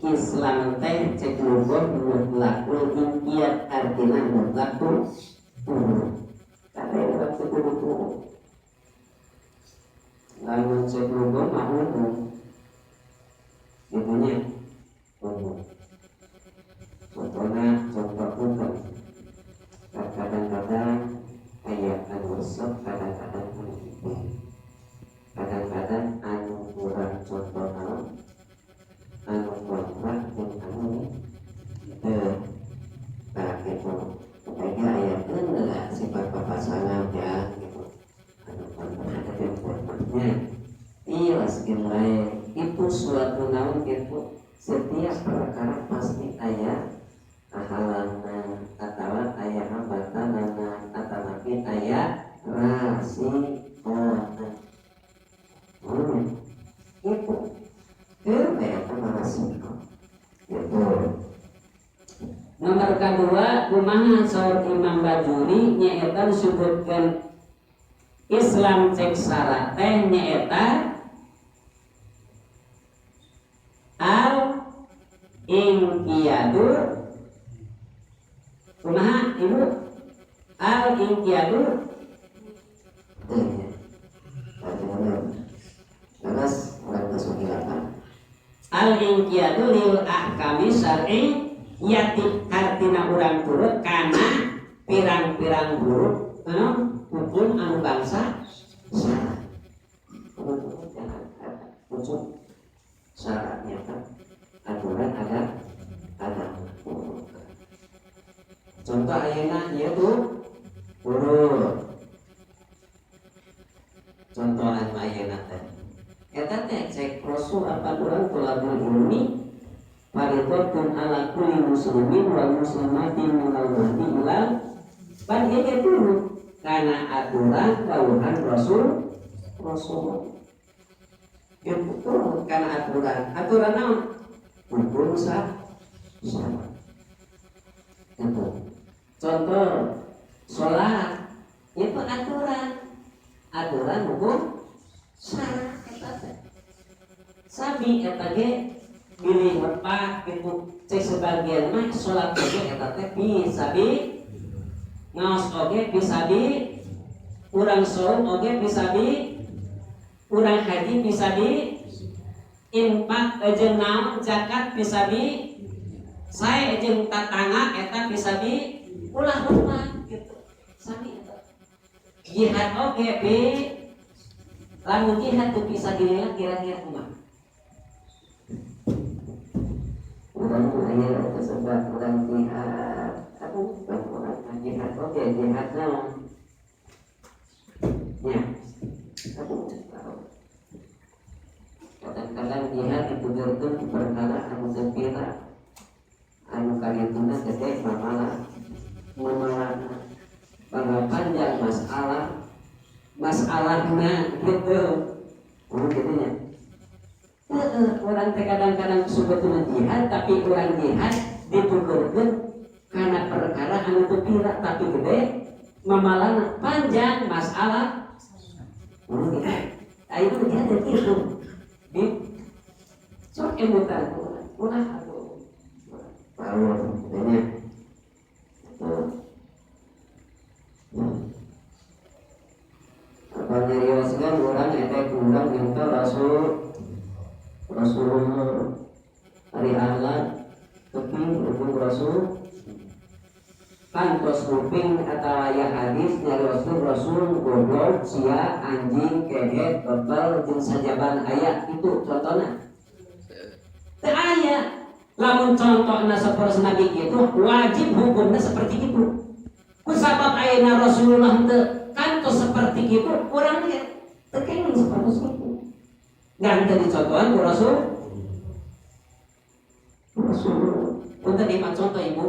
Islam teh cek lugoh mutlakul inqiyad, artinya mutlakul turut. Karena urang teu kudu turut. Lamun cek lugoh mah umum. Gitunya umum. Contohnya, contoh punten. Kadang-kadang aya anu resep, kadang-kadang anu henteu. Kadang-kadang anu kurang, contoh naon? Anu kontra jeung anu henteu. Nah, gitu. Kayaknya aya lah sifat papasangan ya gitu. Anu kontra jeung nya. Iya, lain itu suatu naon gitu, setiap perkara pasti aya halangan atau aya hambatan atau nabi aya rasikona. Itu itu resiko itu. Nomor kedua, kumaha saur Imam Bajuri? Nyaeta disebutkan Islam cek syarat teh nyaeta al inqiyadu. Kumaha, Ibu? Al inqiyadu. Terus orang masuk. Al inqiyadu lil ahkami syar'i yati, artina urang turut kana pirang-pirang buruk hukum anu bangsa syarat. Hukum syaratnya kan aturan ada. Contoh ayeuna ieu tuh urut. Contoh anu ayeuna teh eta teh cek Rasul apa urang tolabul ilmi fardhatun ala kulli muslimin wal muslimatin minal mahdi ilal pan. Ieu ge turut karena aturan dawuhan Rasul. Rasul itu turut karena aturan. Aturan naon? Hukum sah syarat itu. Contoh sholat itu aturan, aturan hukum syarat eta teh. Sami eta ge bilih lepat gitu, cek sebagian mah sholat oge eta teh bisa bi, ngaos oge bisa bi, urang saum oge bisa bi, urang haji bisa bi, infak jeung naon, zakat bisa bi, saya jeung tatangga eta bisa bi, ulah lupa gitu. Sami eta jihad oge bi. Lamun jihad tuh bisa gini, kira-kira kumaha? Urang aya sebab urang jihad, aku bukan urang jihad oke, jihad naon ya, aku tahu. Kadang-kadang jihad dituturkeun ku perkara anu teu pira, anu karituna gede mamala mamalana, bangga panjang masalah masalahna gitu. Oh, gitu nya. Orang teh kadang-kadang sebetulnya jihad, tapi orang jihad dituturkeun karena perkara anu teu pira tapi gede mamalana, panjang masalah. Oh, gitu. Ayo jihad itu di sok emutan ulah atuh. Tahu katanya. Apa nyarioskeun urang eta kurang ente Rasul Rasulullah hari akhlak tapi hukum Rasul Kan tos kuping atau aya hadis nyarioskeun Rasul goblok, sia, anjing, kehet, bebal jeung sajaban aya itu contohna. Teu aya. Lamun contohna seperti Nabi itu wajib hukumnya seperti itu. Ku sabab ayeuna Rasulullah teu kantos seperti itu, urang ge teu kenging seperti itu. Ngan teu dicontohan ku Rasul. Rasul. Punten, ieu contoh, Ibu.